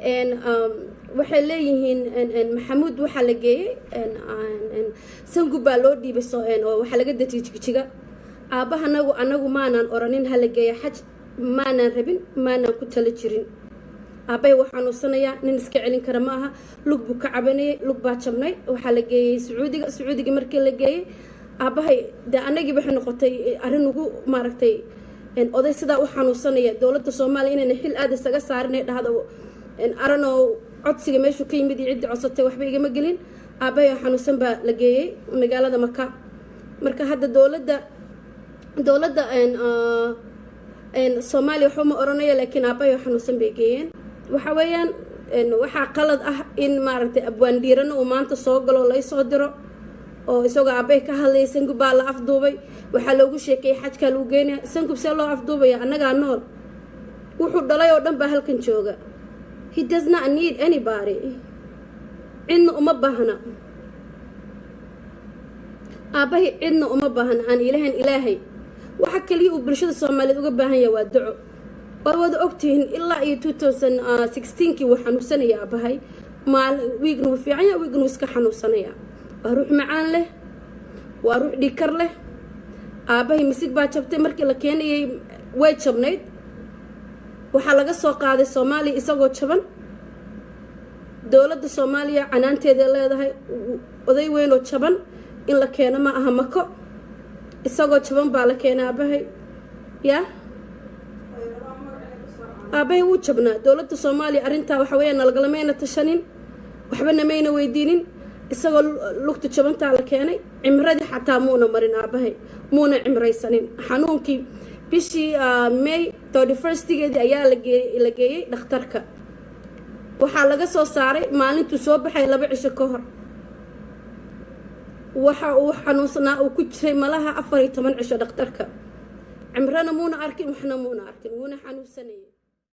Waxay leeyihiin Maxamuud waxaa la geeyey Sangub baa loo dhiibay, oo waxaa laga dejiyay Jigjiga. Aabbahanagu anagu maanaan oranin hala geeya xaj, maanaan rabin, maanaan ku tala jirin. Aabbahay wuu xanuunsanayaa, nin iska celin kara ma aha. Lug buu ka cabanayay, lug baa jabnay. Waxaa la geeyey Sacuudiga. Sacuudiga markii la geeyey aabbahay, dee anagii waxay noqotay arrin ugu maaragtay oday sidaa u xanuunsanaya dowladda Soomaaliya inayna xil aada isaga saarin ee dhahdo aranoo codsiga meeshuu ka yimid iyo ciddii codsatay waxba igama gelin. Aabbahay oo xanuunsan baa la geeyey magaalada Maka. Marka hadda dowladda Soomaaliya waxba ma oranaya, laakiin aabbahay oo xanuunsan bay geeyeen. Waxa weeyaan waxaa qalad ah in maaragtay Abwaan Dhiirano uu maanta soo galo, laysoo diro oo isagoo aabbay ka hadlayay. Sangub baa la afduubay, waxaa loogu sheekeeyey xajkaa lagu geynaya. Sangub see loo afduubaya? Annagaa nool, wuxuu dhalay oo dhan baa halkan jooga. He does not need anybody, cidna uma baahna. Aabbahay cidna uma baahna aan ilahan Ilaahay. Waxa kaliya uu bulshada Soomaaliyeed uga baahan yahay waa duco. Waad wada ogtihiin, ilaa iyo 2016kii wuu xanuunsanaya aabbahay. Maal wiigna wuu fiican yahay, wiigna wuu iska xanuunsanaya. Waa ruux macaan leh, waa ruux dhiikar leh. Aabbahay misig baa jabtay markii la keenayay, way jabnayd. Waxaa laga soo qaaday Soomaaliya isagoo jaban. Dowladda Soomaaliya canaanteeday leedahay. Oday weynoo jaban in la keeno ma aha Mako. Isagoo jaban baa la keenay aabbahay. Yaa aabbahay wuu jabnaa. Dowladda Soomaaliya arrintaa waxa weeya nalagalamayna tashanin, waxba namayna weydiinin. Isagoo lugta jabantaa la keenay. Cimradii xataa muuna marin aabbahay, muuna cimraysanin. Xanuunkii bishii May 31-geedii ayaa la geeyey dhakhtarka. Waxaa laga soo saaray maalintuu soo baxay 2 cisho ka hor. Waxa uu xanuunsanaa uu ku jiray malaha 14 cisho dhakhtarka. Cimrana muuna arkin, waxna muuna arkin, wuuna xanuunsanayay.